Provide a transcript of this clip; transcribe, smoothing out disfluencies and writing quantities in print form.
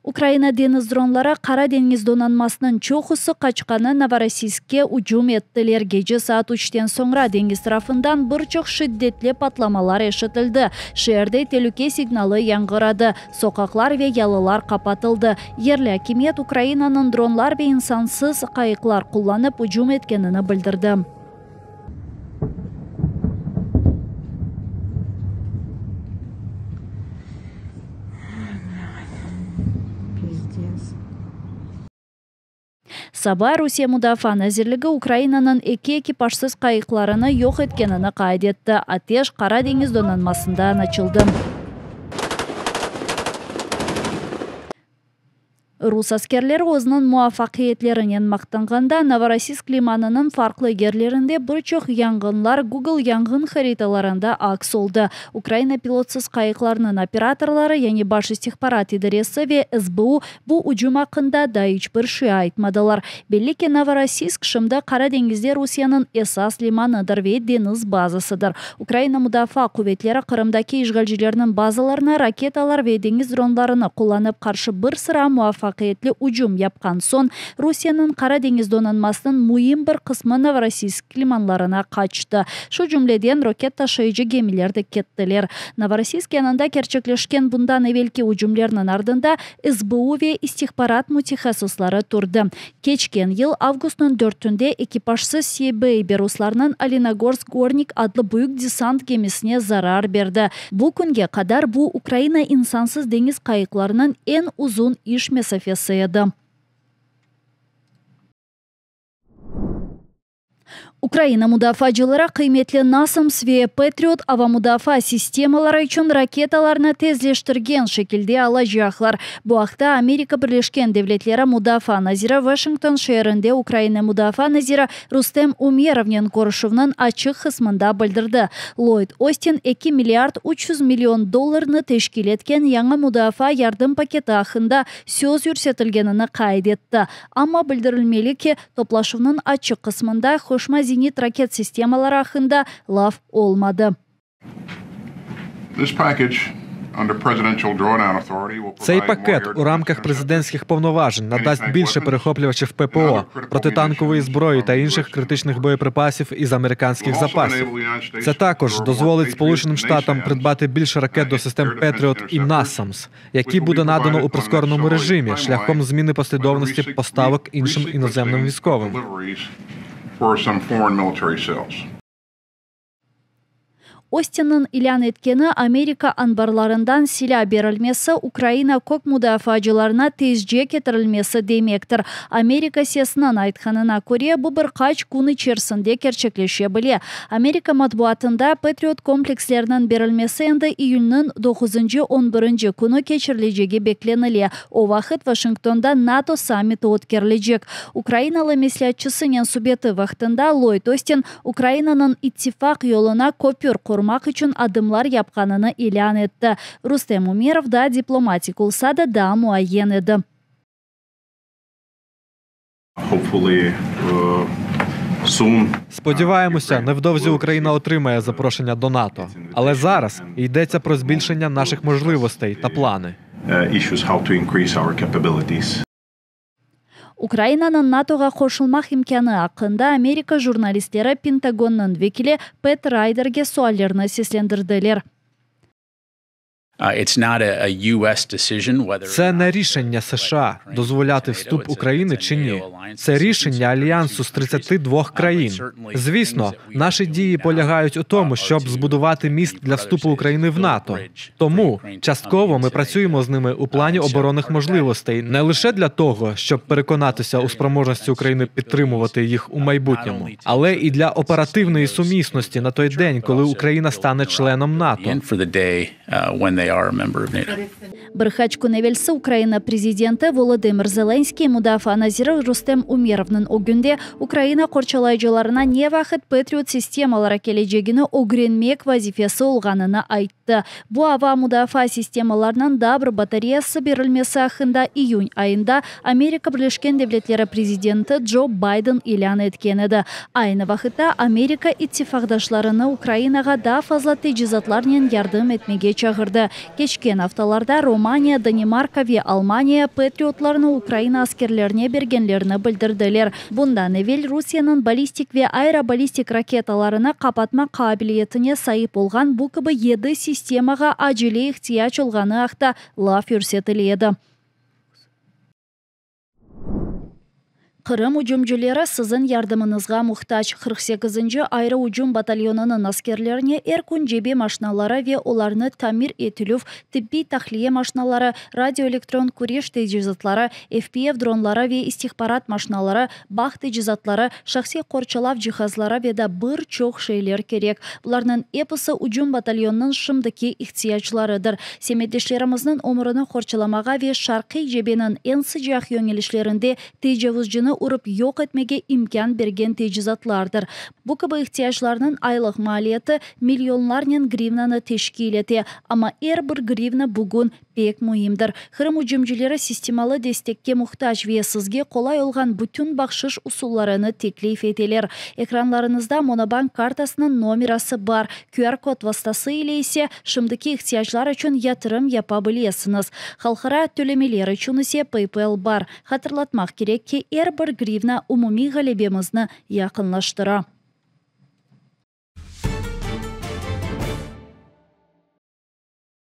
Ukraina deñiz dronları Qara deñiz donanmasınıñ çoqusı qaçqanı Novorossiyskke ücüm ettiler. Gece saat üçten soñra deñiz tarafından bir çoq şiddetli patlamalar eşitildi. Şeerde telüke signalı yañğıradı, soqaqlar ve yalılar qapatıldı. Yerli akimiyet Ukrainanıñ dronlar ve insansız qayıqlar qullanıp ücüm etkenini bildirdi. Saba Rusiye Mudafaa nazirligi Ukrainanıñ eki ekipajsız qayıqlarını yoq etkenini qayd etti. Ateş Qara deñiz donanmasından açıldı. Rus askerleri özüniñ muvafaqiyetlerinen maqtanğanda, Novorossiysk limanınıñ farqlı yerlerinde bir çoq yanğınlar Google yanğın haritalarında aks oldı. Ukraina pilotsız qayıqlarnıñ operatorları, yani Baş istihbarat idaresi ve SBU bu ücüm aqqında daa iç bir şey aytmadılar. Belli ki, Novorossiysk şimdi Qara deñizde Rusiyeniñ esas limanıdır ve deñiz bazasıdır. Ukraina Mudafaa quvetleri Qırımdaki işğalcilerniñ bazalarına raketalar ve deñiz dronlarını qullanıp qarşı bir sıra muvafaqiyetli ücüm yapqan soñ, Rusiyeniñ Qara deñiz donanmasınıñ müim bir qısmı Novorossiysk limanlarına qaçtı. Şu cümleden, roket taşıyıcı gemiler de kettiler. Novorossiysk yanında kerçekleşken bundan evelki ücümlerniñ artında SBU ve istihbarat mütehassısları turdı. Keçken yıl avgustnıñ dörtünde ekipajsız Sea Baby ruslarnıñ Olenogorsk Gornik adlı büyük desant gemisine zarar berdi. Bu künge qadar bu, Ukraina insansız deñiz qayıqlarınıñ eñ uzun iş mesafesi edi. Ukraina mudafaacıları qıymetli NASAMS ve Patriot ava mudafaa sistemaları içün raketalarnı tezleştirgen şekilde alacaqlar. Bu aqta Amerika Birleşken Devletleri mudafaa naziri Washington şeerinde Ukraina mudafaa naziri Rustem Umerovnen körüşüvniñ açıq qısmında bildirdi. Lloyd Ostin eki milliard 300 million dollarnı teşkil etken yañı mudafaa yardım paketi aqqında söz yürsetilgenini qayd etti. Amma bildirilmeli ki, toplaşuvnıñ açıq qısmında qoşma zenit-raket sistemaları aqqında laf olmadı. Цей пакет у рамках президентських повноважень надасть більше перехоплювачів ППО, протитанкової зброї та інших критичних боєприпасів із американських запасів. Це також дозволить Сполученим Штатам придбати більше ракет до систем Петріот і NASAMS, які буде надано у прискореному режимі шляхом зміни послідовності поставок іншим іноземним військовим. Ostinniñ ilân etkeni Amerika anbarlarından silâ berilmesi Ukraina kök mudafaacılarına tezce ketirilmesi demektir. Amerika sesiniñ aytqanına köre, bu bir qaç kün içerisinde kerçekleşe bile. Amerika matbuatında Patriot kompleksleriniñ berilmesi endi iyülniñ doquzıncı, on birinci künü keçirilecegi beklenile, o vaqıt Washingtonda NATO sammiti ötkerilecek. Ukrainalı mesleatçısınen subeti vaqtında Lloyd Ostin Ukrainanıñ ittifaq yoluna köpür qurmaq içün adımlar yapqanını ilân etti. Rustem Umerov daa diplomatik olsa da, daa muayyen edi. Сподіваємося, невдовзі Україна отримає запрошення до НАТО. Але зараз йдеться про збільшення наших можливостей та плани. Ukrainanıñ NATOğa qoşulmaq imkânı aqqında Amerika jurnalistleri Pentagonnıñ vekili Pet Rayderge suallerni seslendirdiler. Це не рішення США дозволяти вступ України чи ні. Це рішення альянсу з 32 країн. Звісно, наші дії полягають у тому, щоб збудувати міст для вступу України в НАТО. Тому частково ми працюємо з ними у плані оборонних можливостей не лише для того, щоб переконатися у спроможності України підтримувати їх у майбутньому, але і для оперативної сумісності на той день, коли Україна стане членом НАТО. Bir qaç kün evelsi Ukraina prezidenti Volodımır Zelenskıy mudafaa naziri Rustem Umerovnıñ ögünde Ukraina qorçalayıcılarına ne vaqıt Patriot sistemaları kelecegini ögrenmek vazifesi olğanını ayttı. Bu ava mudafaa sistemalarınıñ daa bir batareyası berilmesi aqqında iyün ayında Amerika Birleşken Devletleri prezidenti Joe Biden ilân etken edi. Aynı vaqıtta Amerika ittifaqdaşlarını Ukrainağa daa fazla tecizatlarnen yardım etmege çağırdı. Keçken aftalarda Romaniya, Danimarka ve Almaniya Patriotlarnı Ukraina askerlerine bergenlerini bildirdiler. Bundan evel Rusiyeniñ ballistik ve aeroballistik raketalarını qapatmaq qabiliyetine saip olğan bu kibi yedi sistemağa acele ihtiyac olğanı aqta laf yürsetile edi. Qırım ücümcileri siziñ yardımıñızğa muhtac. 48-nci ayrı ücüm batalyonınıñ askerlerine er kün cebe maşinaları ve olarnı tamir etilüv, tibbiy tahliye maşinaları, radioelektron küreş tecizatları, FPV dronları ve istihbarat maşinaları, bağ tecizatları, şahsiy qorçalav cihazları ve da bir çoq şeyler kerek. Bularnıñ episi ücüm batalyonınıñ şimdiki ihtiyaclarıdır. Semetdeşlerimizniñ ömürini qorçalamağa ve şarqiy cebeniñ eñ sıcaq yöñelişlerinde tecavuzcını urıp yoq etmege imkân bergen tecizatlardır. Bu kibi ihtiyaclarnıñ aylıq maliyeti millionlarnen grivnanı teşkil ete, amma er bir grivna bugün pek müimdir. Qırım ücümcileri sistemalı destekke muhtac ve sizge qolay olğan bütün bahşış usullarını teklif eteler. Ekranlarıñızda monobank kartasınıñ nomerası bar, QR-kod vastası ile ise şimdiki ihtiyaclar içün yatırım yapa bilesiñiz. Halqara tölemeler içün ise PayPal bar. Hatırlatmaq kerek ki, er bir grivna umumiy ğalebemizni yaqınlaştıra.